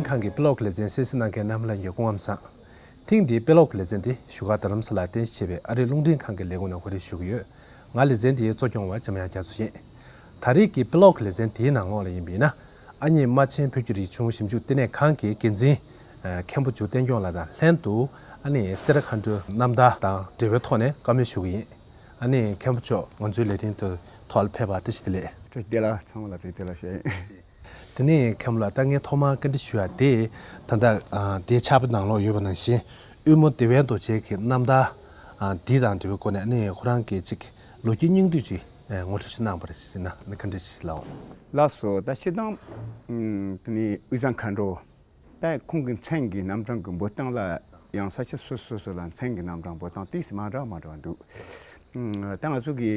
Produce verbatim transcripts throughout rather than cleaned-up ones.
ཁང་གི་དཔེ་ཀློག་གི་ལེ་ཚན་གསན་གཟིགས་གནང་མཁན་རྣམ་པ་ལྷན་རྒྱས་སྐུ་ཁམས་བཟང་། ཐེངས་འདིའི་དཔེ་ཀློག་གི་ལེ་ཚན་དེ་བཞུགས་སྒར་རྡ་རམ་ས་ལར་རྟེན་གཞི་བྱས་པའི་ཨ་རིའི་རླུང་འཕྲིན་ཁང་གི་ལས་ཁུངས་ནས་གོ་སྒྲིག་ཞུ་གི་ཡོད། ང་ལེ་ཚན་འདིའི་གཙོ་སྐྱོང་བ་འཇམ་དབྱངས་རྒྱ་མཚོ་ཡིན། ད་རེས་ཀྱི་དཔེ་ཀློག་གི་ལེ་ཚན་དེའི་ནང་ལོགས་ལ་ཡིན་པ་ཡིན་ན། ཨ་མྱེས་རྨ་ཆེན་བོད་ཀྱི་རིག་གཞུང་ཞིབ་འཇུག་ལྟེ་གནས་ཁང་གི་འགན་འཛིན་མཁན་པོ་འཇུ་བསྟན་སྐྱོང་ལགས་དང་ལྷན་དུ། ཨ་ནི་སེ་ར་མཁའ་འགྲོའི་རྣམ་ཐར་དང་འབྲེལ་བའི་ཐོག་ནས་བཀའ་མོལ་ཞུ་གི་ཡིན། ཨ་ནི་མཁན་པོ་མཆོག་ང་ཚོའི་ལས་རིམ་དུ་ཐོག་ལ་ཕེབས་པར་བཀྲ་ཤིས་བདེ་ལེགས། བཀྲ་ཤིས་བདེ་ལེགས། ཚང་མ་ལ་བཀྲ་ཤིས་བདེ་ལེགས་ཞུ་ཡིན། དེ་ནས་མཁན་པོ་ལགས། ད་ངས་ཐོག་མར་བཀའ་འདྲི་ཞུ་ཡ་དེ། ད་ལྟ་ཨ་དེའི་ཕྱག་དཔེ་ནང་ལོགས་ཡོད་པ་ནང་བཞིན། དབུས་མོ་བདེ་བའི་རྡོ་གཅལ་གྱི་རྣམ་ཐར་ཨ་འདི་དང་འབྲེལ་བའི་སྒོ་ནས། ཨ་ནི་ཁོ་རང་གི་ཅིག་ལོ་རྒྱུས་སྙིང་བསྡུས་ཅིག་ཨ་ངོ་སྤྲོད་ཅིག་གནང་བར་ཞུ་ན། ཨ་ནི་བཀའ་འདྲི་ཞུ་ལགས། ལགས་སོ། ད་སྤྱིར་བཏང་ཨ་དེ་ནས་དབུས་གཙང་མཁའ་འགྲོ། ད་ཁོང་གི་མཚན་གྱི་རྣམ་གྲངས་ཀྱི་འབོད་སྟངས་ལ་ཡང་ས་ཆ་སོ་སོ་སོ་ལ་མཚན་གྱི་རྣམ་གྲངས་འབོད་སྟངས་དེ་མ་འདྲ་མ་འདྲ་འདུག་ཨ་ད་ང་ཚོ་གི་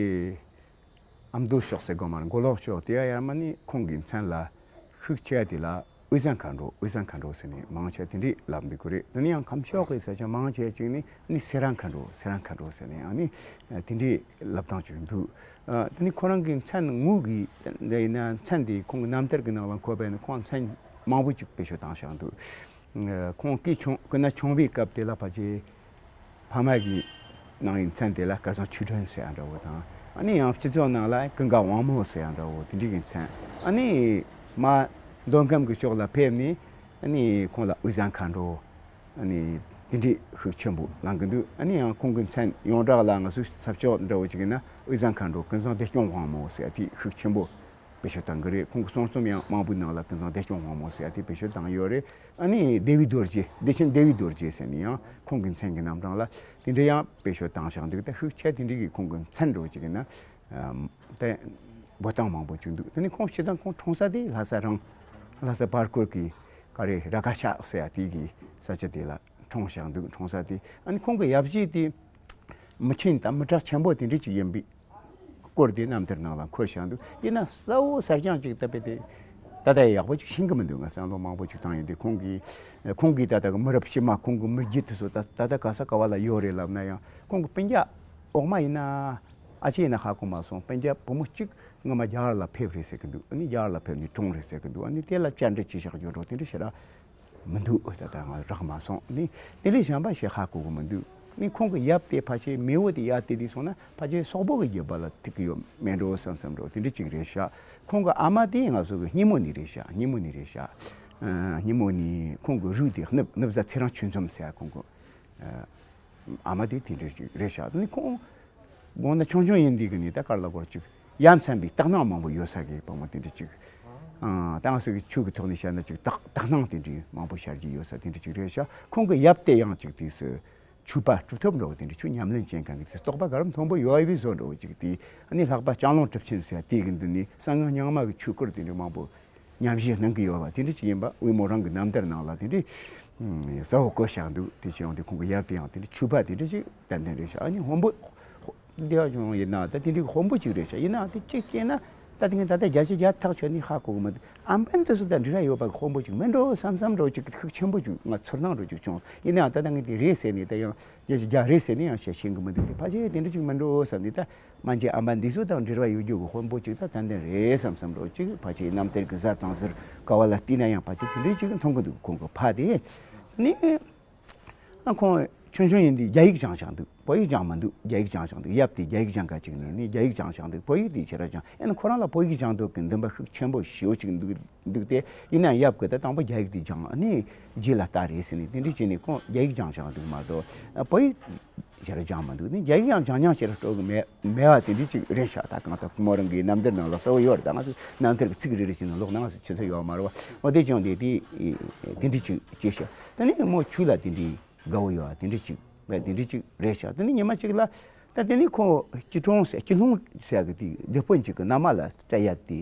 ཨ་མདོ་ཕྱོགས་ཟེར་དགོས་མ་རེད། མགོ་ལོག་ཕྱོགས་དེ་ཡ་ཡར་མར་ནི་ཁོང་གི་མཚན་ལ་ཤུགས་ཆེ་བ་དེ་ལ་དབུས་གཙང་མཁའ་འགྲོ། དབུས་གཙང་མཁའ་འགྲོ་ཟེར་ནས་མང་ཆེ་དེ་འདྲས་ལབ་འདུག་གི་རེད། དེ་ནས་ཡང་ཁམས་ཕྱོགས་ཀྱི་ས་ཆ་མང་ཆེ་ཅིག་ནི་ནི་སེ་ར་མཁའ་འགྲོ། སེ་ར་མཁའ་འགྲོ་ཟེར་ནས་ཨ་ནི་དེ་འདྲས་ལབ་སྟངས་ཅིག་འདུག་ཨ་དེ་ནི་ཁོ་རང་གི་མཚན་དངོས་ཀྱི་འདི་ཡིན་ན། མཚན་དེ་ཁོང་གི་རྣམ་ཐར་གྱི་ནང་ལ་འཁོད་པ་ཡིན་ན། ཁོང་མཚན་མང་པོ་ཅིག་བེད་སྤྱོད་བཏང་བཞག་འདུག་ཁོང་སྐུ་ཆུང་སྐུ་ན་ཆུང་བའི་སྐབས་དེ་ལ་ཕལ་ཆེར་ཕ་མ་གི་ནང་གི་མཚན་དེ་ལ་སྐལ་བཟང་ཆོས་སྒྲོན་ཟེར་ཡ་འདྲ་བོ་དང་། ཨ་ནི་ཡང་སྤྱི་ཚོགས་ནང་ལ་ཀུན་དགའ་དབང་མོ་ཟེར་ཡ་འདྲ་བོ་དེ་འདྲའི་གི་མཚན། ཨ་ནི་མར་མདོ་ཁམས་ཀྱི་ཕྱོགས་ལ་ཕེབས་ནས། ཨ་ནི་ཁོང་ལ་དབུས་གཙང་མཁའ་འགྲོ། ཨ་ནི་དེ་འདྲའི་ཤུགས་ཆེན་པོ་ལངས་ཀྱི་འདུག་ཨ་ནི་ཡང་ཁོང་གི་མཚན་ཡོངས་གྲགས་ལ་ང་ཚོའི་ས་ཕྱོགས་འདྲ་བོ་ཅིག་ཡིན་ན། དབུས་གཙང་མཁའ་འགྲོ་ཀུན་བཟང་བདེ་སྐྱོང་དབང་མོ་ཟེར་ཡ་དེ་ཤུགས་ཆེན་པོ་བེད་སྤྱོད་བཏང་གི་རེད། ཁོང་གི་གསུང་རྩོམ་ཡང་མང་པོའི་ནང་ལ་ཀུན་བཟང་བདེ་སྐྱོང་དབང་མོ་ཟེར་ཡ་དེ་བེད་སྤྱོད་བཏང་ཡོད་རེད། ཨ་ནི་བདེ་བའི་རྡོ་རྗེ། བདེ་ཆེན་བདེ་བའི་རྡོ་རྗེ་ཟེར་ནས་ཡང་ཁོང་གི་མཚན་གྱི་རྣམ་གྲངས་ལ་དེ་འདྲ་ཡང་བེད་སྤྱོད་བཏང་བཞག་འདུག་ད་ཤུགས་ཆེ་དེ་འདྲའི་གི་ཁོང་གི་མཚན་འདྲ་བོ་ཅིག་ཡིན་ན། ཨམ། དེ་འབོད་སྟངས་མང་པོ་བྱུང་འདུག་དེ་ནི་ཁོང་སྤྱིར་བཏང་ཁོང་འཁྲུངས་ས་དེ་ལྷ་ས་རང་། ལྷ་ས་བར་སྐོར་གྱི་ག་རེ་ར་ཁ་ཤག་ཟེར་ཡ་དེ་གི་ས་ཆ་དེ་ལ་འཁྲུངས་བཞག་འདུག་འཁྲུངས་ས་དེ། ཨ་ནི་ཁོང་གི་ཡབ་གཞིས་དེ་མི་ཆེན་དང་མི་དྲག་ཆེན་པོ་དེ་འདྲ་ཅིག་ཡིན་པའི་སྐོར་དེ་རྣམ་ཐར་ནང་ལ་འཁོད་བཞག་འདུག་ཡིན་ན་གསལ་བོ་གསལ་རྐྱང་ཅིག་ལྟ་བུ་དེ་ད་ལྟ་ཡག་པོ་ཅིག་ཤེས་ཀྱི་མི་འདུག་ང་བསམ་བློ་མང་པོ་ཅིག་བཏང་ཡོད་དེ། ཁོང་གི་ཁོང་གི་ད་ལྟ་གི་མི་རབས་ཕྱི་མ། ཁོང་གི་མི་རྒྱུད་དེ་ཚོ་ད་ད་ལྟ་ག་ས་ག་བ་ལ་ཡོད་རེད་ལབ་ན་ཡང་། ཁོང་གི་སྤུན་ཀྱག་འོག་མ་ཡིན་ན། ཨ་ཅེ་ཡིན་ན་ཧ་གོ་མ་སོང་། སྤུན་ཀྱག་བུ་མོ་གཅིག་སྔོན་མ་རྒྱ་གར་ལ་ཕེབས་རེད་ཟེར་གི་འདུག་ཨ་ནི་རྒྱ་གར་ལ་ཕེབས་ནས་གྲོངས་རེད་ཟེར་གི་འདུག་ཨ་ནི་དེ་ལ་བཅར་འདྲི་བྱས་བཞག་རྒྱུ་འགྲོ་དེ་འདྲ་ཞེ་དྲག་མི་འདུག་ད་ལྟ་ང་རག་མ་སོང་། ཨ་ནི་དེ་ལས་གཞན་པ་ཞིག་ཧ་གོ་གི་མི་འདུག་ཨ་ནི་ཁོང་གི་ཡབ་དེ་ཕལ་ཆེར་མེས་པོ་དེ་ཡར་དེད་དེ་སོང་ན་ཕལ་ཆེར་སོག་པོ་གི་རྒྱུད་པ་ལ་ཐུག་གི་ཡོད་མེད་འགྲོ་བསམ་བསམ་འགྲོ་དེ་འདྲ་ཅིག་རེད་ཤག་ཁོང་གི་ཨ་མ་དེ་ང་ཚོ་གི་སྙེ་མོ་ནས་རེད་ཤག་སྙེ་མོ་ནས་རེད་ཤག་ཨ། སྙེ་མོ་ནས། ཁོང་གི་རུས་དེ་ནུབ་ནུབ་བཟའ་ཚེ་རིང་ཆོས་འཛོམས་ཟེར་ཡ། ཁོང་གི་ཨ། ཨ་མ་དེ་དེ་འདྲ་ཅིག་རེད་ཤག་དེ་ནི་ཁོང་དགོང་ན་ཆུང་ཆུང་ཡིན་དུས་ཀྱི་ནི་ད་ག་རེ་ལབ་དགོས་རེད། ཅིག་ཡ་མཚན་པའི་དག་སྣང་མང་པོ་ཡོད་ས་གི་བུ་མོ་དེ་འདྲ་ཅིག་ཨ། ད་ང་ཚོ་གི་ཆོས་ཀྱི་ཐོག་ནས་བཤད་ན་ཅིག་དག་དག་སྣང་དེ་འདྲ་མང་པོ་ཤར་གྱི་ཡོད་ས་དེ་འདྲ་ཅིག་རེད་ཤག་ཁོང་གི་ཡབ་དེ་ཡང་ཅིག་དུས་སུ་ཆོས་པ་གྲུབ་ཐོབ་འདྲ་བོ་དེ་འདྲ། ཆོས་ཉམས་ལེན་བྱེད་མཁན་གྱི་དེ་རྟོགས་པ་ག་རེ་མཐོན་པོ་ཡོད་པའི་བཟོ་འདྲ་བོ་ཅིག་དེ། ཨ་ནི་ལྷག་པ་ལྕང་ལུང་གྲུབ་ཆེན་ཟེར་ཡ་དེ་གི་འདི་ནི་གསང་སྔགས་རྙིང་མ་གི་ཆོས་སྐོར་དེ་འདྲ་མང་པོ་ཉམས་བཞེས་གནང་གི་ཡོད་པ་དེ་འདྲ་ཅིག་ཡིན་པ། དབུས་མོ་རང་གི་རྣམ་ཐར་ནང་ལ་དེ་འདྲ་གསལ་བོ་བཀོད་བཞག་འདུག་དེ་བྱས་ཡོང་དུས་ཁོང་གི་ཡབ་དེ་ཡང་དེ་འདྲ་ཆོས་པ་དེ་འདྲ་ཅིག་ཏན་ཏན་རེད་ཤག་ཨ་ནི་དཔོན་པོ་དེ་ཡང་ཡིན་ན་ད་དེ་འདྲའི་དཔོན་པོ་ཅིག་རེད་ཤག་ཡིན་ནའང་དེ་གཅིག་བྱས་ན་ད་དེ་ངས་ད་ལྟ་བརྒྱ་ཆ་བརྒྱ་ཐག་ཆོད་ནས་ཧ་གོ་གི་མི་འདུག་ཨམ་བན་དེ་ཚོ་དང་འབྲེལ་བ་ཡོད་པ་གི་དཔོན་པོ་ཅིག་མིན་འགྲོ་བསམ་བསམ་འདྲ་བོ་ཅིག་ཤུགས་ཆེན་པོ་ཅིག་ང་ཚོར་སྣང་འདྲ་བོ་ཅིག་བྱུང་། ཡིན་ནའང་ད་ལྟ་ངས་དེ་རེད་ཟེར་ནས་ད་ཡང་བརྒྱ་ཆ་བརྒྱ་རེད་ཟེར་ནས་ཡང་བཤད་ཤེས་གི་མི་འདུག་དེ་ཕལ་ཆེར་དེ་འདྲ་ཅིག་མིན་འགྲོ་བསམ་ནས། ད་སྨན་དཔྱད་ཨམ་བན་འདི་ཚོ་དང་འབྲེལ་བ་ཡོད་རྒྱུ་གི་དཔོན་པོ་ཅིག་ད་ཏན་ཏན་རེད་བསམ་བསམ་འདྲ་བོ་ཅིག་ཕལ་ཆེར་རྣམ་ཐར་གི་གཟའ་དང་ཟུར་ག་བ་ལ་བལྟས་ན་ཡང་ཕལ་ཆེར་དེ་འདྲ་ཅིག་མཐོང་གི་འདུག་ཁོང་གི་ཕ་དེ་ནི། ཨ། ཁོང་ཆུང་ཆུང་ཡིན་དུས་རྒྱ་ཡིག་སྦྱངས་བཞག་འདུག་བོད་ཡིག་སྦྱངས་མི་འདུག་རྒྱ་ཡིག་སྦྱངས་བཞག་འདུག་ཡབ་དེ་རྒྱ་ཡིག་སྦྱང་ག་ཅིག་ནས་ནི་རྒྱ་ཡིག་སྦྱངས་བཞག་འདུག་བོད་ཡིག་དེ་ཁྱེད་རང་སྦྱངས། ཨེ་ན་ཁོ་རང་ལ་བོད་ཡིག་སྦྱང་འདོད་ཀྱི་འདུན་པ་ཤུགས་ཆེན་པོ་ཞེ་པོ་ཅིག་འདུག་འདུག་སྟེ། ཡིན་ན་ཡབ་ཀྱིས་ད་དང་པོ་རྒྱ་ཡིག་དེ་སྦྱངས། ཨ་ནི་རྗེས་ལ་ལྟ་རེད་ཟེར་ནས་དེ་འདྲ་བྱས་ནས་ཁོང་རྒྱ་ཡིག་སྦྱངས་བཞག་འདུག་མ་གཏོགས་བོད་ཡིག་ཁྱེད་རང་སྦྱངས་མི་འདུག་ནི་རྒྱ་ཡིག་ཡང་སྦྱང་སྦྱང་ཞེ་དྲག་སྤྲོ་གི་མེད་མེད་པ་དེ་འདྲ་ཅིག་རེད་ཤག་ད་གང་ལྟར་ཁོ་མོ་རང་གི་རྣམ་ཐར་ནང་ལ་གསལ་བོ་ཡོད་རེད། ད་ང་ཚོ་རྣམ་ཐར་གྱི་ཚིག་རེ་རེ་བྱས་ནས་ཀློག་ན་ང་ཚོ་ཆུད་ཟོས་ཡོད་མ་རེད་བ། འོ་དེ་བྱུང་དེ་དེ་དེ་འདྲ་ཅིག་བྱས་ཤག་དེ་ནས་མོ་ཆོས་ལ་དེ་འདྲའི་དགའ་བོ་ཡོད་པ་དེ་འདྲ་ཅིག་དེ་འདྲ་ཅིག་རེད་ཤག་དེ་ནས་ཉི་མ་གཅིག་ལ་ད་དེ་ནས་ཁོ་སྐྱིད་གྲོང་ཟེར་སྐྱིད་ལྷུང་ཟེར་གི་དེ་སྡེ་དཔོན་གཅིག་གི་མནའ་མ་ལ་སྤྲད་ཡ་དེ།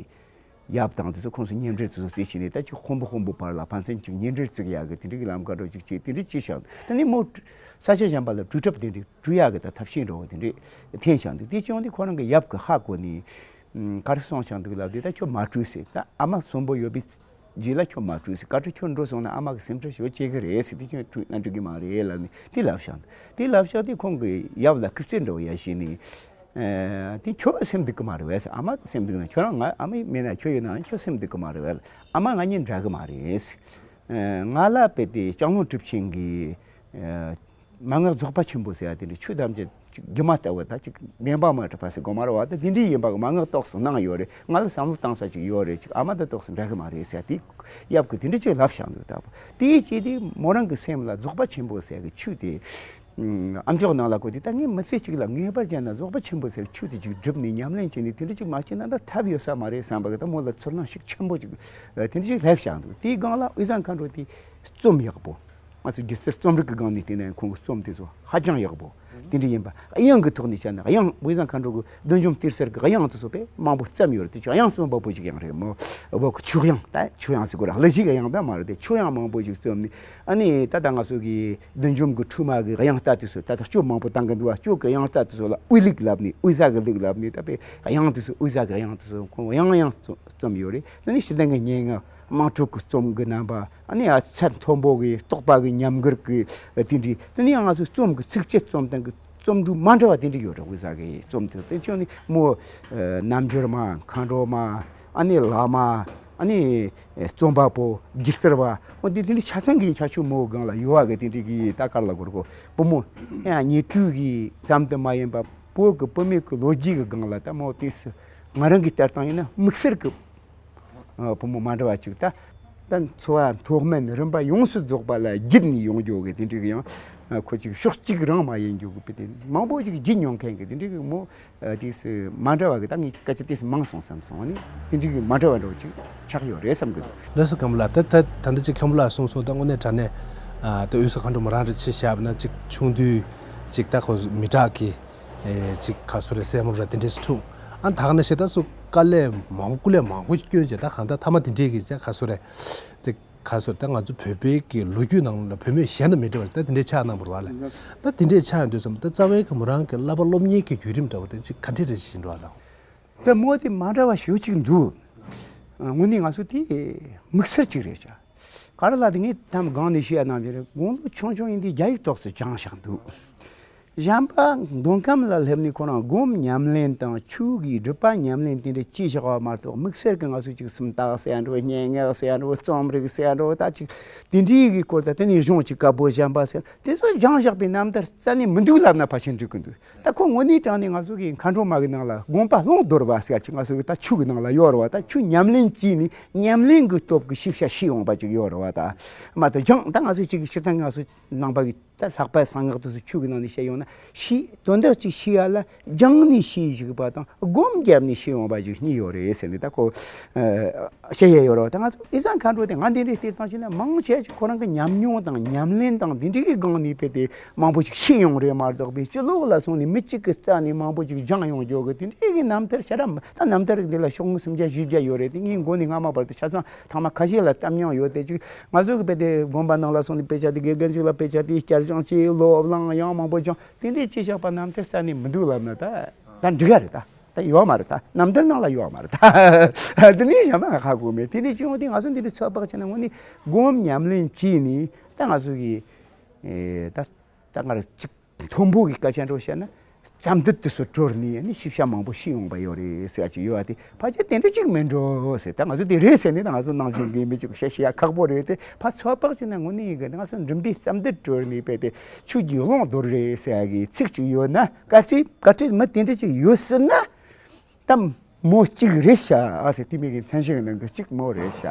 ཡབ་དང་དེ་ཚོ་ཁོང་ཚོ་གཉེན་འབྲེལ་དེ་ཚོ་རྩིས་བྱས་ནས་ད་ཅིག་དཔོན་པོ་དཔོན་པོ་བར་ལ་ཕན་ཚུན་ཅིག་གཉེན་འབྲེལ་བཙུགས་ཡག་གི་དེ་འདྲ་གི་ལམ་ཁ་འདྲ་ཅིག་བྱས། དེ་འདྲ་བྱས་ཤག་དེ་ནས་མོ་ས་ཆ་གཞན་པ་ལ་གྲོས་འཐབ་དེ་འདྲ་གྲོས་ཡག་གི་ད་ཐབས་ཤེས་འདྲ་བོ་དེ་འདྲ་འཐེན་ཤག་འདུག་དེ་བྱུང་དུས་ཁོ་རང་གི་ཡབ་གི་ཧ་གོ་ནས། ཨམ། ག་རེ་གསུངས་ཤག་འདུག་ལབ་དུས། ད་ཁྱོད་མ་གྲོས་ཟེར། ད་ཨ་མ་གསོན་པོ་ཡོད་པའི་རྗེས་ལ་ཁྱོད་མ་གྲོས་ཟེར། གལ་ཏེ་ཁྱོད་འགྲོ་སོང་ན་ཨ་མ་གི་སེམས་ཁྲལ་ཞེ་པོ་སྐྱེ་གི་རེད་ཟེར། དེ་ཁྱོད་གྲོས་ན་འགྲིག་གི་མ་རེད་ལབ་ནས་དེ་ལབ་ཤག་འདུག་དེ་ལབ་ཤག་དེ་ཁོང་གི་ཡབ་ལ་སྐུར་རྩེད་འདྲ་བོ་ཡ་བྱས་ནས། ཨ། དེ་ཁྱོད་སེམས་སྡུག་གི་མ་རེད་པས། ཨ་མ་སེམས་སྡུག་ན་ཁྱོད་རང་ང་ཨ་མ་མེད་ན་ཁྱོད་ཡོད་ན་ཁྱོད་སེམས་སྡུག་གི་མ་རེད་པས། ཨ་མ་ང་གཉིས་འདྲ་གི་མ་རེད། ང་ལ་དཔེ་དེ་ལྕང་ལུང་གྲུབ་ཆེན་གྱི་མན་ངག་རྫོགས་པ་ཆེན་པོ་ཟེར་བ་དེ་འདྲའི་ཆོས་ཐམས་ཅད་ཅིག་སྒྱུ་མ་ལྟ་བུ་ད་ཅིག་བདེན་པ་མ་གྲུབ་པ་ཟེར་དགོས་མ་རེད་བ། ད་དེ་འདྲའི་ཡིན་པ་གི་མན་ངག་ཏོག་ཙམ་གནང་ཡོད་རེད། ང་ལ་བསམ་བློ་བཏང་ས་ཅིག་ཡོད་རེད། ཅིག་ཨ་མ་ད་ཏོག་ཙམ་འདྲ་གི་མ་རེད་ཟེར་དེ་ཡབ་ཀྱིས་དེ་འདྲ་ཅིག་ལབ་བཞག་འདུག་ད་དེའི་རྗེས་དེ་མོ་རང་གི་སེམས་ལ་རྫོགས་པ་ཆེན་པོ་ཟེར་གི་ཆོས་དེ། ཨམ་ཅོག་ནང་ལ་བཀོད་དེ་ད་ངས་མི་ཚེ་གཅིག་ལ་ངེས་པར་བྱས་ན་རྫོགས་པ་ཆེན་པོ་ཟེར་ཆོས་དེ་ཅིག་བསྒྲུབས་ནས་ཉམས་ལེན་བྱས་ནས་དེ་འདྲ་ཅིག་མ་བྱས་ན་ད་ཐབས་ཡོད་ས་མ་རེད་བསམ་པ་གི་ད་མོ་ལ་ཚོར་སྣང་ཤུགས་ཆེན་པོ་ཅིག་དེ་འདྲ་ཅིག་སླེབས་བཞག་འདུག་དེའི་སྒང་ལ་དབུས་གཙང་མཁའ་འགྲོ་དེ་རྩོམ་ཡག་པོ། ང་ཚོ་སྒྱུ་རྩལ་རྩོམ་རིག་གི་སྒང་ནས་བལྟས་ན་ཁོང་གི་རྩོམ་དེ་ཚོ་ཧ་ཅང་ཡག་པོ་དེ་འདྲ་ཡིན་པ། དབྱངས་ཀྱི་ཐོག་ནས་བཤད་ན་དབྱངས་དབུས་གཙང་མཁའ་འགྲོ་གི་བདུད་འཇོམས་གཏེར་གསར་གི་དབྱངས་དེ་ཚོ་དཔེ་མང་པོ་བརྩམས་ཡོད་རེད། དེ་ཆོས་དབྱངས་གསུམ་པ་པོ་ཅིག་ཡང་རེད་མོ། འོ་གི་ཆོས་དབྱངས་ད་ཆོས་དབྱངས་ཟེར་དགོས་ར་གླུ་གཞས་ཀྱི་དབྱངས་ད་མ་རེད་དེ་ཆོས་དབྱངས་མང་པོ་ཅིག་བརྩམས་ནས། ཨ་ནི་ད་ལྟ་ང་ཚོ་གི་བདུད་འཇོམས་ཀྱི་ཁྲོས་མ་གི་དབྱངས་རྟ་དེ་ཚོ་ད་ལྟ་སྐྱོ་མང་པོ་བཏང་གི་འདུག་བ། སྐྱོ་གི་དབྱངས་རྟ་དེ་ཚོ་ལ་དབུས་ལུགས་ལབ་ནས་དབུས་ས་གི་ལུགས་ལབ་ནས་ད་དཔེ་དབྱངས་དེ་ཚོ་དབུས་ས་གི་དབྱངས་དེ་ཚོ་ཁོང་དབྱངས་དབྱངས་རྩོམ་ཡོད་རེད། ད་ནི་ཞི་བདེ་གི་སྙན་ངག་དམངས་ཁྲོད་ཀྱི་རྩོམ་གི་རྣམ་པ། ཨ་ནི་ཚད་མཐོན་པོ་གི་རྟོག་པ་གི་ཉམས་མགུར་གི་དེ་འདྲའི་དེ་ནི་ང་ཚོའི་རྩོམ་གི་ཚིགས་བཅད་རྩོམ་སྟངས་གི་རྩོམ་འབྲུ་མ་འདྲ་བ་དེ་འདྲ་ཡོད་རེད། དབུས་ས་གི་རྩོམ་དེ་དེ་ཚོ་ནི་མོ་རྣལ་འབྱོར་མ་མཁའ་འགྲོ་མ་ཨ་ནི་བླ་མ། ཨ་ནི་རྩོམ་པ་པོ་སྒྱུ་རྩལ་བ་འོ་འདི་དེ་འདྲའི་ཆ་ཚང་གི་ཁྱད་ཆོས་མོ་སྒང་ལ་ཡོད་བ་གི་དེ་འདྲའི་གི་ད་གར་ལ་གོར་གོ་བུ་མོ་ཡང་ཉེ་དུས་གི་ཙམ་དུ་མ་ཡིན་པ་བོད་གི་བུད་མེད་གི་ལོ་རྒྱུས་གི་སྒང་ལ་ད་མོ་དེ་སུ་ང་རང་གི་ལྟ་སྟངས་ཡིན་ན་དམིགས་བསལ་གི་བུ་མོ་མ་འདྲ་བ་ཅིག་ད་ད་འཚོ་བ་མཐོ་དམན་རིམ་པ་ཡོངས་སུ་རྫོགས་པ་ལ་བརྒྱུད་ནས་ཡོང་རྒྱུ་གི་དེ་འདྲའི་གི་ཡང་ཁོ་ཅིག་ཕྱོགས་གཅིག་རང་མ་ཡིན་རྒྱུ་གི་དེ་མང་པོ་ཅིག་བརྒྱུད་མྱོང་མཁན་གི་དེ་འདྲའི་གི་མོ། ཨ་དེ་སུ་མ་འདྲ་བ་གི་ད་ངས་སྐད་ཆ་དེ་སུ་མང་སོང་བསམ་སོང་ནི་དེ་འདྲའི་གི་མ་འདྲ་བ་འདྲ་བོ་ཅིག་ཆགས་ཡོད་རེད་བསམ་གི་འདུག་ལགས་སོ་མཁན་པོ་ལགས། ད་ད་ད་འདི་ཅིག་མཁན་པོ་ལགས་གསུངས་སོང་། ད་དངོས་གནས་དྲང་གནས་ཨ་ད་དབུས་ས་མཁའ་འགྲོ་མོ་རང་རེ་ཆེ་བཞག་ན་ཅིག་ཆུང་དུས་ཅིག་ད་ཁོ་མི་དྲག་གི་ཨེ་ཅིག་ག་སུ་རེ་སྲས་མོ་ར་དེ་འདྲས་སུ་འཁྲུངས། ཨ་ད་ག་ནང་བཞིན་ད་སུ་དཀའ་ལས་མང་པོ་སྐུ་ལས་མང་པོ་བསྐྱོན་བྱས་ད་གང་ད་ཐ་མ་དེ་འདྲས་གི་ཅིག་ག་སུ་རེ་ཅིག་ག་སོ་ད་ང་ཚོ་བོད་པའི་གི་ལོ་རྒྱུས་ནང་ལ་བུད་མེད་གཞན་དང་མི་འདྲ་བ་ད་དེ་འདྲའི་ཆགས་གནང་བ་རེད་བ་ལ། ད་དེ་འདྲའི་ཆགས་ཡོང་དུས་ཙམ་ད་རྩ་བའི་གི་མོ་རང་གི་བསླབ་པ་སློབ་གཉེར་གྱི་བརྒྱུད་རིམ་འདྲ་བོ་དེ་ཅིག་ག་འདྲས་རེ་བཞིན་འགྲོ་བ་དང་། ད་མོ་དེ་མ་འདྲ་བ་ཞེ་པོ་ཅིག་འདུག་དངོས་གནས་ང་ཚོ་དེ་དམིགས་བསལ་ཅིག་རེད་ཤག་ག་རེ་ལ་དེ་ངས་ཐམ་གང་ནས་ཤེས་ཡ་ནང་བཞིན་རེད། དགུང་ལོ་ཆུང་ཆུང་ཡིན་དུས་རྒྱ་ཡིག་ཏོག་ཙམ་སྦྱངས་བཞག་འདུག་གཞན་པ་མདོ་ཁམས་ལ་སླེབས་ནས་ཁོ་རང་སྒོམ་ཉམས་ལེན་དང་ཆོས་ཀྱི་སྒྲུབ་པ་ཉམས་ལེན་དེ་འདྲ་ཅི་བཞག་པ་མ་གཏོགས་དམིགས་བསལ་གྱི་ང་ཚོ་ཅིག་སུམ་རྟགས་ཟེར་ཡ་འགྲོ་སྙན་ངག་ཟེར་ཡ་འགྲོ་རྩོམ་རིག་ཟེར་ཡ་འགྲོ་ད་ཅིག་དེ་འདྲའི་གི་སྐོར་དང་དེ་ནས་གཞུང་ཅིག་བཀའ་པོད་གཞན་པ་ཟེར་དེ་ཚོ་སྦྱངས་བཞག་པའི་རྣམ་ཐར་རྩ་ནས་མི་འདུག་ལབ་ན་ཕལ་ཆེར་འགྲིག་གི་འདུག་ད་ཁོ་དངོས་གནས་དྲང་ནས་ང་ཚོ་གི་མཁའ་འགྲོ་མ་གི་ནང་ལ་དགོངས་པ་བླང་དོར་བ་ཟེར་ཡ་ཅིག་ང་ཚོ་གི་ད་ཆོས་གི་ནང་ལ་ཡོད་རེད་བ། ད་ཆོས་ཉམས་ལེན་བྱས་ནས་ཉམས་ལེན་གི་སྟོབས་ཀྱི་ཤེས་བྱ་ཤེས་ཡོང་བ་ཅིག་ཡོད་རེད་བ། ད་མ་གཏོགས་སྦྱངས་ད་ང་ཚོ་ཅིག་གི་སྤྱིར་བཏང་ང་ཚོ་ནང་པ་གི་ད་ལྷག་པར་གསང་སྔགས་དེ་ཚོ་ཆོས་ཀྱི་ནང་ནས་བཤད་ཡོང་ན་ཤེས་དོན་དག་ཅིག་ཤེས་ཡ་ལ་སྦྱངས་ནས་ཤེས་བཞག་པ་དང་སྒོམ་བརྒྱབ་ནས་ཤེས་ཡོང་བ་ཞིག་གཉིས་ཡོད་རེད་ཟེར་ནས་ད་ཁོ་བཤད་ཡས་ཡོད་རེད། ད་ང་ཚོ་དབུས་གཙང་མཁའ་འགྲོ་དེ་ང་འདི་འདྲའི་བལྟས་ཙང་ཞིག་ན་མང་ཆེ་ཅིག་ཁོ་རང་གི་ཉམས་མྱོང་དང་ཉམས་ལེན་དང་འདི་འདྲའི་གི་སྒང་ནས་དཔེ་དེ་མང་པོ་ཞིག་ཤེས་ཡོང་རེད་མ་གཏོགས་པའི་སྤྱི་ལོགས་ལ་སོང་ནས་མི་གཅིག་གི་རྩ་ནས་མང་པོ་ཞིག་སྦྱངས་ཡོང་རྒྱུ་གི་དེ་འདྲའི་གི་རྣམ་ཐར་ཤ་ར་ད་རྣམ་ཐར་འདི་ལ་ཤོག་ངོས་སུམ་བརྒྱ་བཞི་བརྒྱ་ཡོད་རེད། དེ་ངའི་མགོ་ནས་རྔ་མ་བར་དུ་ཆ་ཚང་ཐེངས་མ་ཁ་ཤས་ལ་བཏབ་མྱོང་ཡོད་དེ་ཅིག་ང་ཚོ་གི་དཔེ་དེ་དགོན་པ་ནང་ལ་སོང་ནས་དཔེ་ཆ་དེ་དགེ་རྒན་ཅིག་ལ་དཔེ་ཆ་དེ་བསྐྱར་སྦྱོང་བྱས་སློབ་གླེང་ཡང་མང་པོ་སྦྱངས་དེ་འདྲའི་ཅི་བཞག་པ་རྣམ་ཐར་རྩ་ནས་མི་འདུག་ལབ་ན་ད་ད་འགྲིག་ག་རེད། ད་ད་ཡོད་མ་རེད། ད་རྣམ་ཐར་ནང་ལ་ཡོད་མ་རེད། ད་དེ་ནས་གཞན་པ་ང་ཧ་གོ་མེད། དེ་འདྲའི་ཅི་ཡོང་དེ་ང་ཚོ་འདི་འདྲའི་ཚོད་དཔག་བྱས་ན་དངོས་གནས་སྒོམ་ཉམས་ལེན་བྱས་ནས་ད་ང་ཚོ་གི་ད་ད་ང་རང་ཅིག་མཐོན་པོ་གི་སྐད་ཆ་འདྲ་བཤད་ན་རྩ་འདུལ་དེ་ཚོ་གྲོལ་ནས་ནི་ཤེས་བྱ་མང་པོ་ཤེས་ཡོང་པ་ཡོད་རེད་ཟེར་ཡ་ཅིག་ཡོད་པ་དེ་ཕལ་ཆེར་དེ་འདྲ་ཅིག་མིན་འགྲོ་ཟེར། ད་ང་ཚོ་དེ་རེད་ཟེར་ནས་ད་ང་ཚོ་ནང་ཆོས་འགན་མི་ཅིག་བཤད་ཤེས་ཡ་ཁག་པོ་རེད་དེ་ཕར་ཚོད་དཔག་བྱས་ན་དངོས་གནས་ཡིན་གི་ང་ཚོ་མགྲིན་པའི་རྩ་འདུལ་གྲོལ་ནས་དཔེ་དེ་ཆོས་ཀྱི་ཀློང་རྡོལ་རེད་ཟེར་ཡ་གི་ཚིག་ཅིག་ཡོད་ན་གལ་སྲིད་གལ་སྲིད་མི་དེ་འདྲ་ཅིག་ཡོད་སྲིད་ན་ད་མོ་གཅིག་རེད་ཤག་ཟེར། དེ་མིན་གི་མཚན་གཞི་གི་ནང་གི་གཅིག་མོ་རེད་ཤག་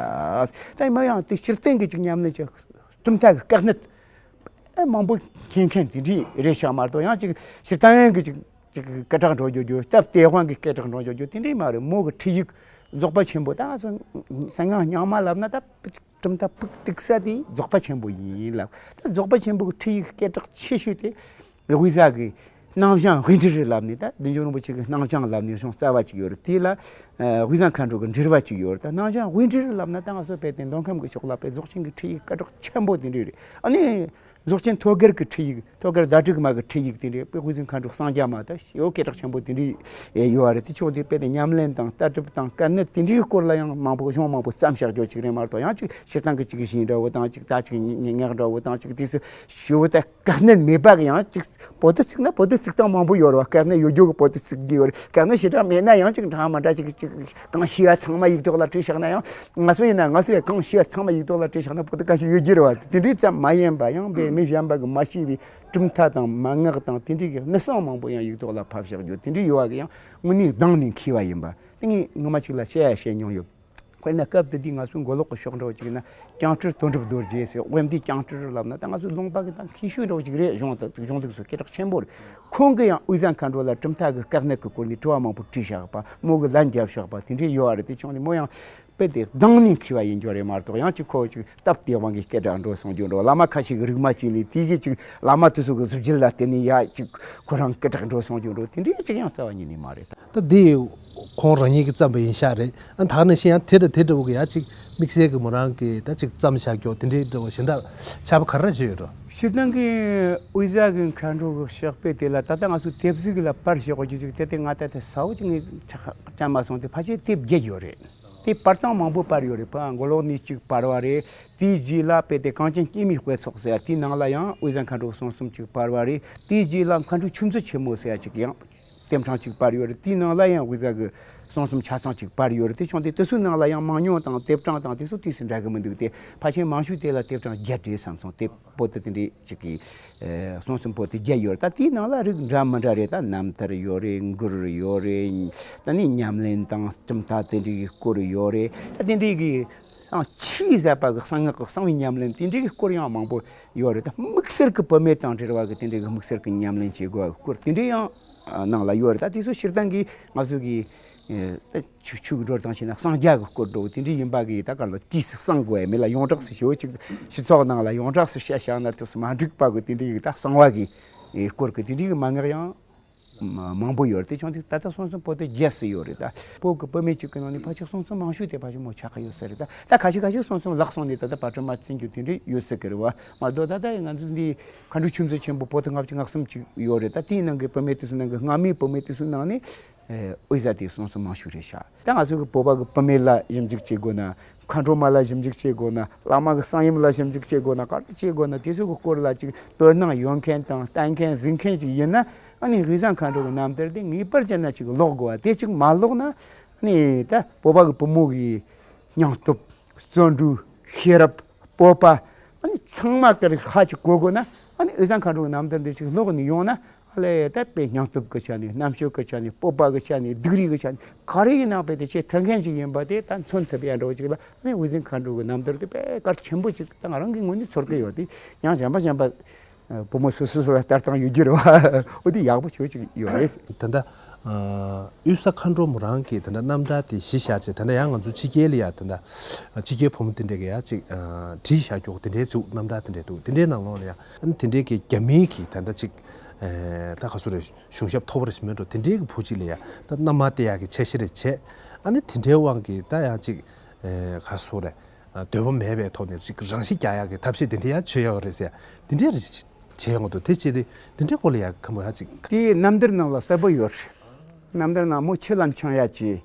ད་མོ་ཡང་དེ་ཕྱིར་བསྟན་གི་ཅིག་ཉམས་ལེན་ཅིག་གྲུབ་མཐའ་གི་དཀའ་གནད། ཨེ་མང་པོ་མཁྱེན་མཁན་དེ་འདྲས་རེད་ཤག་མ་གཏོགས་ཡང་ཅིག་ཕྱིར་བཏང་ཡོན་གྱི་ཅིག་ཅིག་སྐད་གྲགས་འགྲོ་རྒྱུ་རྒྱུ་སྟབས་བདེ་དབང་གི་སྐད་གྲགས་འགྲོ་རྒྱུ་རྒྱུ་དེ་འདྲས་མ་རེད། མོ་གི་ཁྲིད་ཡིག་རྫོགས་པ་ཆེན་པོ་ད་ང་ཚོ་གསང་སྔགས་རྙིང་མ་ལབ་ན་ད་གྲུབ་མཐའ་ཕུགས་གཏུགས་ས་དེ་རྫོགས་པ་ཆེན་པོ་ཡིན་ལབ། ད་རྫོགས་པ་ཆེན་པོ་གི་ཁྲིད་ཡིག་སྐད་གྲགས་ཆེ་ཤོས་དེ་དབུས་གཙང་གི་རྣམ་བྱང་དབུས་འབྲིར་ལབ་ནས་ད་བདུད་འཇོམས་རིན་པོ་ཆེ་གི་རྣམ་བྱང་ལབ་ནས་གཞུང་རྩ་བ་ཅིག་ཡོད་རེད། དེ་ལ་དབུས་གཙང་མཁའ་འགྲོ་གི་འགྲེལ་པ་ཅིག་ཡོད་རེད། ད་རྣམ་བྱང་དབུས་འབྲིར་ལབ་ན་ད་ང་ཚོ་དཔེ་དེ་མདོ་ཁམས་ཀྱི་ཕྱོགས་ལ་དཔེ་རྫོགས་ཆེན་གྱི་ཁྲིད་ཡིག་སྐད་གྲགས་ཆེན་པོ་དེ་འདྲ་རེད། ཨ་ནི་ རྫོགས་ཆེན་ཐོད་རྒལ་གྱི་ཁྲིད་ཡིག་ཐོད་རྒལ་ཟླ་དྲུག་མ་གི་ཁྲིད་ཡིག་དེ་འདྲའི་དཔེ་དབུས་གཙང་མཁའ་འགྲོ་གསང་རྒྱ་མ་ད་ཡོད་སྐད་གྲགས་ཆེན་པོ་དེ་འདྲའི་ཡོད་རེད། དེ་ཕྱོགས་དེ་དཔེ་དེ་ཉམས་ལེན་དང་ལྟ་གྲུབ་དང་དཀའ་གནད་དེ་འདྲའི་སྐོར་ལ་ཡང་མང་པོ་གཞུང་མང་པོ་བརྩམས་བཞག་རྒྱུ་ཅིག་རེད་མ་གཏོགས། ཡང་ཅིག་སྤྱིར་བཏང་གི་ཅིག་གཞས་འདྲ་བོ་དང་ཅིག་ད་ཅིག་ཉག་འདྲ་བོ་དང་ཅིག་དེ་སུ་ཞུ་བོ་ད་དཀའ་གནད་མེད་པ་གི་ཡང་ཅིག་པོ་ཏི་ཚིག་ན་པོ་ཏི་ཚིག་སྟངས་མང་པོ་ཡོད་རེད་བ། དཀའ་གནད་ཡོད་རྒྱུ་གི་པོ་ཏི་ཚིག་གི་ཡོད་རེད། དཀའ་གནད་ཞེ་དྲག་མེད་ན་ཡང་ཅིག་འདྲ་མི་འདྲ་ཅིག་ཅིག་གང་ཤེས་ཡ་ཚང་མ་ཡིག་ཐོག་ལ་བྲིས་བཞག་ན་ཡང་། ང་ཚོ་ཡིན་ན་ང་ཚོ་ཡ་གང་ཤེས་ཡ་ཚང་མ་ཡིག་ཐོག་ལ་བྲིས་བཞག་ན་པོ་ཏི་ག་ཤེད་ཡོད་རྒྱུ་རེད་བ། དེ་འདྲའི་ཙམ་མ་ཡིན་པ་ཡང་བའི་མི་གཞན་པ་གི་མ་ཤེས་པའི་གྲུབ་མཐའ་དང་མན་ངག་དང་དེ་འདྲའི་གི་གནད་གསང་མང་པོ་ཡང་ཡིག་ཐོག་ལ་ཕབ་བཞག་རྒྱུ་དེ་འདྲའི་ཡོད་བ་གི་ཡང་དངོས་གནས་གདངས་ནས་མཁས་པ་ཡིན་པ་དེ་ངས་ངོ་མ་ཅིག་ལ་བཤད་ཡ་བཤད་མྱོང་ཡོད། དཔེར་ན་སྐབས་དེ་དུས་ང་ཚོའི་མགོ་ལོག་གི་ཕྱོགས་འདྲ་བོ་ཅིག་ན་སྐྱང་སྤྲུལ་དོན་གྲུབ་རྡོ་རྗེ་ཟེར། དབེན་པའི་སྐྱང་སྤྲུལ་ལབ་ན་ད་ང་ཚོའི་ལུང་པ་གི་ད་མཁས་ཤོས་འདྲ་བོ་ཅིག་རེད། གཞུང་དང་གཞུང་ལུགས་སུ་སྐད་གྲགས་ཆེན་པོ་རེད། ཁོང་གིས་ཡང་དབུས་གཙང་མཁའ་འགྲོ་ལ་གྲུབ་མཐའ་གི་དཀའ་གནད་ཀྱི་སྐོར་ནས་དྲི་བ་མང་པོ་དྲིས་བཞག་པ། མོ་གིས་ལན་བརྒྱབ་བཞག་པ་དེ་འདྲའི་ཡོད་རེད། དེ་བྱུང་ནས་མོ་ཡང་དཔེ་དེ་གདངས་ནས་མཁས་པ་ཡིན་རྒྱུ་རེད་མ་གཏོགས། ཡང་ཅིག་ཁོ་ཅིག་སྟབས་བདེ་དབང་གི་སྐད་གྲགས་འགྲོ་སོང་རྒྱུ་འགྲོ། བླ་མ་ཁ་ཤས་ཀྱིས་རིག་མ་བྱས་ནས་དེ་གིས་ཅིག་བླ་མ་དེ་ཚོ་གི་གཟི་བརྗིད་ལ་བརྟེན་ནས་ཡ་ཅིག་ཁོ་རང་སྐད་གྲགས་འགྲོ་སོང་རྒྱུ་འགྲོ། དེ་འདྲའི་ཅིག་ཡང་རྩ་བ་ཉིད་ནས་མ་རེད། ད་འདི་ཁོང་རང་ཉིད་ཀྱིས་བརྩམས་པ་ཡིན་ཤག་རེད། ཨ་ད་ག་ནང་བཞིན་ཡང་དེ་དང་དེ་འདྲ་བོ་གི་ཡ་ཅིག་དམིགས་བསལ་གྱི་མོ་རང་གིས་ད་ཅིག་བརྩམས་བཞག་རྒྱུ་དེ་འདྲའི་འདྲ་བོ་གཞན་དག་ཆར་པ་ག་རེ་བྱས་ཡོད་འགྲོ། སྤྱིར་བཏང་གི་དབུས་གཙང་གི་མཁའ་འགྲོ་གི་ཕྱག་དཔེ་དེ་ལ་ད་ལྟ་ང་ཚོ་དེབ་གཟུགས་ལ་པར་བཞག་རྒྱུ་ཅིག་དེ་དེ་ང་ད་ལྟ་ས་བོ་ཅིག་ངས་ཆ་ཁ་དྲན་མ་སོང་། དེ་ཕལ་ཆེར་དེབ་བརྒྱད་ཡོད་རེད། དེ་པར་སྟངས་མང་པོ་པར་ཡོད་རེད། ཕ་མགོ་ལོག་ནས་གཅིག་པར་བ་རེད། དེའི་རྗེས་ལ་དཔེ་དེ་གངས་ཅན་སྐྱེད་མོས་དཔེ་ཚོགས་ཟེར་དེའི་ནང་ལ་ཡང་དབུས་གཙང་མཁའ་འགྲོ་གསུང་རྩོམ་གཅིག་པར་བ་རེད། དེའི་རྗེས་ལ་མཁའ་འགྲོའི་ཆོས་མཛོད་ཆེན་མོ་ཟེར་ཡ་གཅིག་ཡང་དེབ་ཕྲེང་གཅིག་པར་ཡོད་རེད། དེའི་ནང་ལ་ཡང་དབུས་གཙང་གི་གསུང་རྩོམ་ཆ་ཚང་གཅིག་པར་ཡོད་རེད། དེ་བྱུང་སྟེ་དེ་ཚོའི་ནང་ལ་ཡང་མང་ཉུང་དང་དེབ་གྲངས་དང་དེ་ཚོ་དུས་སུ་འདྲ་གི་མི་འདུག་སྟེ་ཕལ་ཆེར་མང་ཤོས་དེ་ལ་དེབ་གྲངས་བརྒྱད་རེད་བསམ་སོང་། དེབ་པོ་ཏི་དེ་འདྲའི་གཅིག་གི་ཨེ་གསུང་རྩོམ་པོ་ཏི་བརྒྱད་ཡོད་རེད། ད་དེའི་ནང་ལ་རིགས་འདྲ་མི་འདྲ་རེད། ད་རྣམ་ཐར་ཡོད་རེད། མགུར་ཡོད་རེད། ད་ནི་ཉམས་ལེན་དང་གྲུབ་མཐའ་དེ་འདྲའི་གི་སྐོར་ཡོད་རེད། ད་དེ་འདྲའི་གི་ཡང་ཆོས་ཟབ་པ་གི་གསང་སྔགས་ཀྱི་གསང་བའི་ཉམས་ལེན་དེ་འདྲའི་གི་སྐོར་ཡང་མང་པོ་ཡོད་རེད། ད་དམིགས་བསལ་གི་བུད་མེད་དང་འབྲེལ་བ་གི་དེ་འདྲའི་གི་དམིགས་བསལ་གི་ཉམས་ལེན་བྱེད་དགོས་པ་གི་སྐོར་དེ་འདྲའི་ཡང་ནང་ལ་ཡོད་རེད། ད་དེ་ཚོ་སྤྱིར་བཏང་གི་ང་ཚོ་གི་ཨེ་ད་ཆོས་ཆོས་ཀྱི་འགྲོ་སྟངས་བྱས་ན་གསང་རྒྱ་གི་སྐོར་འདྲ་བོ་དེ་འདྲའི་ཡིན་པ་གི་ད་ག་ལ་ཏིས་སུ་གསང་དགོས་ཡ་མེད་ལ། ཡོངས་གྲགས་སུ་ཞེ་པོ་ཅིག་སྤྱི་ཚོགས་ནང་ལ་ཡོངས་གྲགས་སུ་བཤད་བཞག་ན་དུས་སུ་མ་འགྲིག་པ་གི་དེ་འདྲའི་གི་ད་གསང་བ་གི་ཨེ་སྐོར་གི་དེ་འདྲའི་གི་མན་ངག་ཡང་མང་པོ་ཡོད་རེད། དེ་བྱུང་དུས་ད་ལྟ་གསུང་རྩོམ་པོ་ཏི་བརྒྱད་ཙམ་ཡོད་རེད། ད་བོད་ཀྱི་བུད་མེད་ཅིག་གི་ནང་ནས་ཕལ་ཆེར་གསུང་རྩོམ་མང་ཤོས་དེ་ཕལ་ཆེར་མོ་ཆགས་ཀྱི་ཡོད་ས་རེད། ད་ད་ཁ་ཤས་ཁ་ཤས་གསུང་རྩོམ་བརླག་སོང་ནས་ད་ལྟ་པར་སྐྲུན་མ་ཟིན་རྒྱུ་དེ་འདྲ་ཡོད་སྲིད་ཀྱི་རེད་བ། མ་གཏོགས་ད་ལྟ་ང་ཚོ་འདི་མཁའ་འགྲོའི་ཆོས་མཛོད་ཆེན་པོ་པོ་ཏི་ལྔ་བཅུ་ང་གསུམ་ཅིག་ཡོད་རེད། ད་དེའི་ནང་གི་བུད་མེད་དེ་ཚོའི་ནང་གི་སྔ་མའི་བུད་མེད་དེ་ཚོའི་ནང་ནས་ཨེ་དབུས་གཙང་དེ་གསུང་རྩོམ་མང་ཤོས་རེད་ཤག་ད་ང་ཚོ་གི་བོད་པ་གི་བུད་མེད་ལ་ཞིབ་འཇུག་བྱེད་དགོས་ན། མཁའ་འགྲོ་མ་ལ་ཞིབ་འཇུག་བྱེད་དགོས་ན། བླ་མ་གི་གསང་ཡུམ་ལ་ཞིབ་འཇུག་བྱེད་དགོས་ན། ག་རེ་བྱེད་དགོས་ན་དེ་ཚོ་གི་སྐོར་ལ་ཅིག་དོ་སྣང་ཡོད་མཁན་དང་བལྟ་མཁན་གཟིགས་མཁན་ཅིག་ཡིན་ན། ཨ་ནི་དབུས་གཙང་མཁའ་འགྲོ་གི་རྣམ་ཐར་དེ་ངེས་པར་བྱས་ན་ཅིག་ཀློག་དགོས་པ། དེ་ཅིག་མ་ཀློག་ན་ཨ་ནི་ད་བོད་པ་གི་བུ་མོ་གི་སྙིང་སྟོབས། བརྩོན་འགྲུས། ཤེས་རབ། སྤོབས་པ། ཨ་ནི་ཚང་མ་ཀར་ཧ་ཅིག་གོ་དགོས་ན། ཨ་ནི་དབུས་གཙང་མཁའ་འགྲོའི་རྣམ་ཐར་འདི་ཅིག་ཀློག་ནས་ཡོང་ན། ཨ་ལས་ད་དཔེ་སྙིང་སྟོབས་ཀྱི་ཆ་ནས། རྣམ་དཔྱོད་ཀྱི་ཆ་ནས། སྤོབས་པ་གི་ཆ་ནས། སྡུག་རུས་ཀྱི་ཆ་ནས། ག་རེ་ཡིན་ནའང་དཔེ་དེ་ཆེས་མཐུན་མཁན་ཅིག་ཡིན་པ་དེ་ད་མཚོན་ཐུབ་ཡ་འདྲ་བོ་ཅིག་ལ། ཨ་ནི་དབུས་གཙང་མཁའ་འགྲོ་གི་རྣམ་ཐར་དེ་དཔེ་གལ་ཆེན་པོ་ཅིག་ད་ང་རང་གི་ངོས་ནས་ཚོར་གི་ཡོད་དེ། ཡང་གཞན་པ་གཞན་པ་བུ་མོ་སོ་སོ་སོ་ལ་ལྟ་སྟངས་ཡོད་རྒྱུ་རེད་བ། འོ་དེ་ཡག་པོ་ཆེ་ཅིག་ཡོད་རེད། ད་ལྟ་དབུས་གཙང་མཁའ་འགྲོ་མོ་རང་གིས་ད་ལྟ་རྣམ་ཐར་དེ་གཞི་བཞག་བྱས། ད་ལྟ་ཡང་ང་ཚོ་ཕྱི་རྒྱལ་ལ་ཡ་ད་ལྟ་ཕྱི་རྒྱལ་བུ་མོ་དེ་འདྲས་ཀྱིས་ཡ་ཅིག་བྲིས་བཞག་རྒྱུ་དེ་འདྲའི་ཚུགས་རྣམ་ཐར་དེ་འདྲས་འདུག་དེ་འདྲའི་ནང་ལོགས་ལ་ཡ་ཨ་ནི་དེ་འདྲའི་གི་རྒྱ་མིའི་གི་ད་ལྟ་ཅིག་ད་ག་སུ་རེད། གཞུང་ཞབས་མཐོ་པོ་རེ་ཞིག་མེད་འགྲོ། དེ་འདྲའི་གི་བུ་གཅིག་ལ་ཡ་ད་མནའ་མ་སྟེར་ཡག་གི་འཆར་གཞི་རེ་བྱས། ཨ་ནི་དེ་འདྲའི་དབང་གིས་ད་ཡང་ཅིག་ག་སུ་རེད། འདོད་པ་མེད་པའི་ཐོག་ནས་ཅིག་རང་ཤི་རྒྱག་ཡག་གི་ཐབས་ཤེས་དེ་འདྲ་ཡང་བྱས་ཡོད་རེད་ཟེར། དེ་འདྲའི་རེ་བྱས་ཡོང་གི་འདུག་དེ་བྱས་ཏེ་དེ་འདྲའི་སྐོར་ལ་ཡང་ཁམས་པ་ཡང་ཅིག་དེའི་རྣམ་ཐར་ནང་ལ་གསལ་པོ་ཡོད་རེད། རྣམ་ཐར་ནང་མོ་ཆུ་ལ་མཆོང་ཡ་བྱས།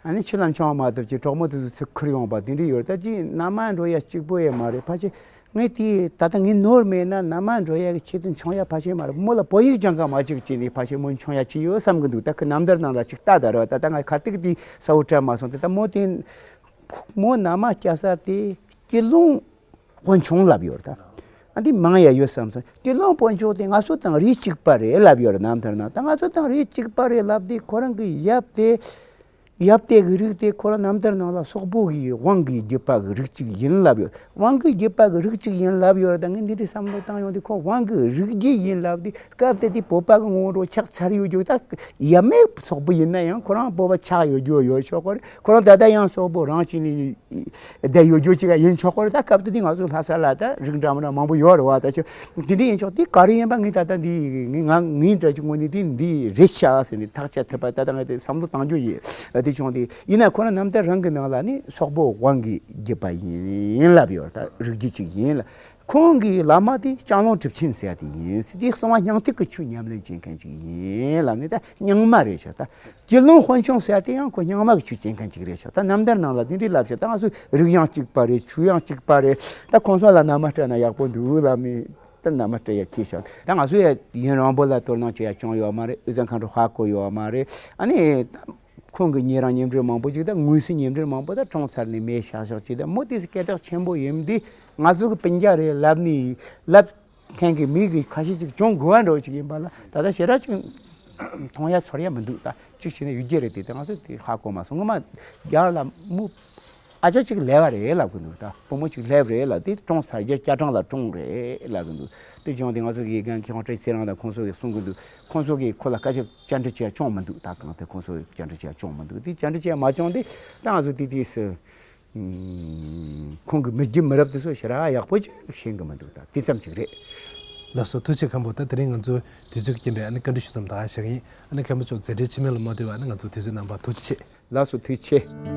ཨ་ནི་ཆུ་ལ་མཆོང་བ་མ་གཏོགས་ཀྱི་གྲོགས་མོ་དེ་ཚོ་ཚུར་ཁུར་ཡོང་བ་དེ་འདྲ་ཡོད་རེད། ད་ཅིག་མནའ་མ་འགྲོ་ཡ་གཅིག་པོ་ཡང་མ་རེད། ཕལ་ཆེར་ངས་དེ་ད་ལྟ་ངའི་ནོར་མེད་ན་མནའ་མ་འགྲོ་ཡ་གི་ཆེད་དུ་མཆོང་ཡ་ཕལ་ཆེར་མ་རེད། མོ་ལ་བོད་ཡིག་སྦྱང་ག་མ་བཅུག་བྱས་ནས་ཕལ་ཆེར་མོ་མཆོང་ཡ་ཅིག་ཡོད་བསམ་གི་འདུག་ད་ཁོའི་རྣམ་ཐར་ནང་ལ་ཅིག་ལྟ་ད་རེད་བ། ད་ལྟ་ང་ག་ཏིག་དེ་གསལ་པོ་དྲན་མ་སོང་། དེ་ད་མོ་དེ། མོ་མནའ་མ་སྐྱེལ་ས་དེ་སྐྱིད་ལུང་དཔོན་ཆུང་ལབ་ཡོད་རེད། ད་ཨ་འདི་མང་ཡ་ཡོད་བསམ་སོང་། སྐྱིད་ལུང་དཔོན་ཆུང་དེ་ང་ཚོ་དང་རིགས་གཅིག་པ་རེད་ལབ་ཡོད་རེད། རྣམ་ཐར་ནང་ད་ང་ཚོ་དང་རིགས་གཅིག་པ་རེད་ལབ་དེ་ཁོ་རང་གི་ཡབ་དེ། ཡབ་དེ་གི་རིགས་དེ་ཁོ་རང་རྣམ་ཐར་ནང་ལ་སོག་པོ་གི་དབང་གིས་བརྒྱུད་པ་གི་རིགས་གཅིག་ཡིན་ལབ་ཡོད། དབང་གིས་བརྒྱུད་པ་གི་རིགས་གཅིག་ཡིན་ལབ་ཡོད་རེད། ད་ངས་འདི་འདྲའི་བསམ་བློ་བཏང་ཡོང་དུས་ཁོ་དབང་གི་རིགས་རྒྱུད་ཡིན་ལབ་དེ་སྐབས་དེ་དེ་བོད་པ་གི་ངོ་བོ་ཆགས་ཚར་ཡོད་རྒྱུ། ད་ཡབ་མེས་སོག་པོ་ཡིན་ན་ཡང་ཁོ་རང་བོད་པ་ཆགས་ཡོད་རྒྱུ་ཡོད་ཆོག་གི་རེད། ཁོ་རང་ད་ལྟ་ཡང་སོག་པོ་རང་བྱས་ནས་བསྡད་ཡོད་རྒྱུ་ཅིག་ཡིན་ཆོག་གི་རེད། ད་སྐབས་དེ་དེ་ང་ཚོ་ལྷ་ས་ལ་ད་རིགས་འདྲ་མི་འདྲ་མང་པོ་ཡོད་རེད་བ། ད་ཆ་དེ་འདྲ་ཡིན་ཆོག་དེ་ག་རེ་ཡིན་པ་ངས་ད་ལྟ་འདི་ངས་ང་ངའི་འདྲ་ཅིག་ངོས་ནས་དེ་འདི་རེད་ཤག་ཟེར་ནས་ཐག་བཅད་ཐུབ་པ་ད་ལྟ་ངས་དེ་བསམ་བློ་བཏང་རྒྱུ་ཡིན། དེ་བྱུང་དེ་ཡིན་ན་ཁོ་རང་རྣམ་ཐར་རང་གི་ནང་ལ་ནི་སོག་པོ་དབང་གིས་བརྒྱུད་པ་ཡིན་ལབ་ཡོད། ད་རིགས་རྒྱུད་ཅིག་ཡིན་ལ། ཁོང་གི་བླ་མ་དེ་ལྕང་ལུང་གྲུབ་ཆེན་ཟེར་ཡ་དེ་ཡིན། དེ་གསང་བ་སྙིང་ཐིག་གི་ཆོས་ཉམས་ལེན་བྱེད་མཁན་ཅིག་ཡིན་ལབ་ནས། ད་རྙིང་མ་རེད་ཤག་ད་སྤྱི་ལུང་དཔོན་ཆུང་ཟེར་ཡ་དེ་ཡང་ཁོ་རྙིང་མ་གི་ཆོས་བྱེད་མཁན་ཅིག་རེད་ཤག་ད་རྣམ་ཐར་ནང་ལ་དེ་འདྲའི་ལབ་ཤག་ད་ང་ཚོ་རིགས་ཡང་གཅིག་པ་རེད། ཆོས་ཡང་གཅིག་པ་རེད། ད་ཁོང་ཚོ་ལ་མནའ་མ་སྤྲད་ན་ཡག་པོ་འདུག་ལབ་ནས། ད་མནའ་མ་སྤྲད་ཡ་ཁྱེད་ཤག་ད་ང་ཚོ་ཡ་ཡུན་རིང་པོ་ལ་དོ་སྣང་བྱེད་ཡ་བྱུང་ཡོད་མ་རེད། དབུས་གཙང་མཁའ་འགྲོ་ཧ་གོ་ཡོད་མ་རེད། ཨ་ནི་ད་ཁོང་གི་ཉེ་རང་ཉེ་འབྲེལ་མང་པོ་ཅིག་དང་། དངོས་སུ་ཉེ་འབྲེལ་མང་པོ་ད་གྲོངས་ཚར་ནས་མེད་ཤག་ཤག་ཅིག་ད་མོ་དེ་སྐད་གྲགས་ཆེན་པོ་ཡིན་དུས། ང་ཚོ་གི་སྤུན་ཀྱག་རེད་ལབ་ནས་ལབ་མཁན་གྱི་མི་གི་ཁ་ཤས་ཅིག་བྱུང་དགོས་པ་འདྲ་བོ་ཅིག་ཡིན་པ་ལ། ད་ལྟ་ཞེ་དྲག་ཅིག་མཐོང་ཡ་ཚོར་ཡ་མི་འདུག་ད་གཅིག་བྱས་ན་ཡུལ་སྐད་རེད་དེ། ད་ང་ཚོ་དེ་ཧ་གོ་མ་སོང་། སྔོན་མ་རྒྱ་ལ་མོ་ཨ་ཅག་ཅིག་ལབ་པ་རེད་ལབ་གི་འདུག་ད་བུ་མོ་ཅིག་ལབ་རེད་ལབ། དེ་གྲོངས་ཚར། རྒྱ་སྐྱ་གྲངས་ལ་གྲོངས་རེད་ལབ་གི་འདུག་དེ་བྱུང་དེ་ང་ཚོ་གི་རྒན་མཁས་དབང་བཀྲ་ཤིས་ཚེ་རིང་དང་ཁོང་ཚོ་གིས་གསུང་གི་འདུག་ཁོང་ཚོ་གིས་ཁོ་ལ་སྐད་ཆ་བཅར་འདྲི་བྱས་བྱུང་མི་འདུག་ད་གང་ལྟར་ཁོང་ཚོ་བཅར་འདྲི་བྱས་བྱུང་མི་འདུག་དེ་བཅར་འདྲི་བྱས་མ་བྱུང་དེ་ད་ང་ཚོ་དེ་དུས་སུ། ཁོང་གི་མི་རྒྱུ་མི་རབས་དེ་ཚོ་ཞེ་དྲག་ཡག་པོ་ཅིག་ཤེས་གི་མི་འདུག་ད་དེ་ཙམ་ཅིག་རེད། ལགས་སོ། ཐུགས་རྗེ་ཆེ་མཁན་པོ། ད་དེ་རིང་ང་ཚོའི་དུས་ཚོད་ཀྱི་རྐྱེན་པས་ཨ་ནི་བཀའ་འདྲི་ཞུ་མཚམས་ད་ག་བཞག་གི་ཡིན། ཨ་ནི་མཁན་པོ་མཆོག་མཛད་འཕྲིན་ཕྱི་མ་ལ་མ་ལྟོས་པ་ཨ་ནི་ང་ཚོ་དུས་ཚོད་གནང་བར་ཐུགས་རྗེ་ཆེ། ལགས་སོ། ཐུགས་རྗེ་ཆེ།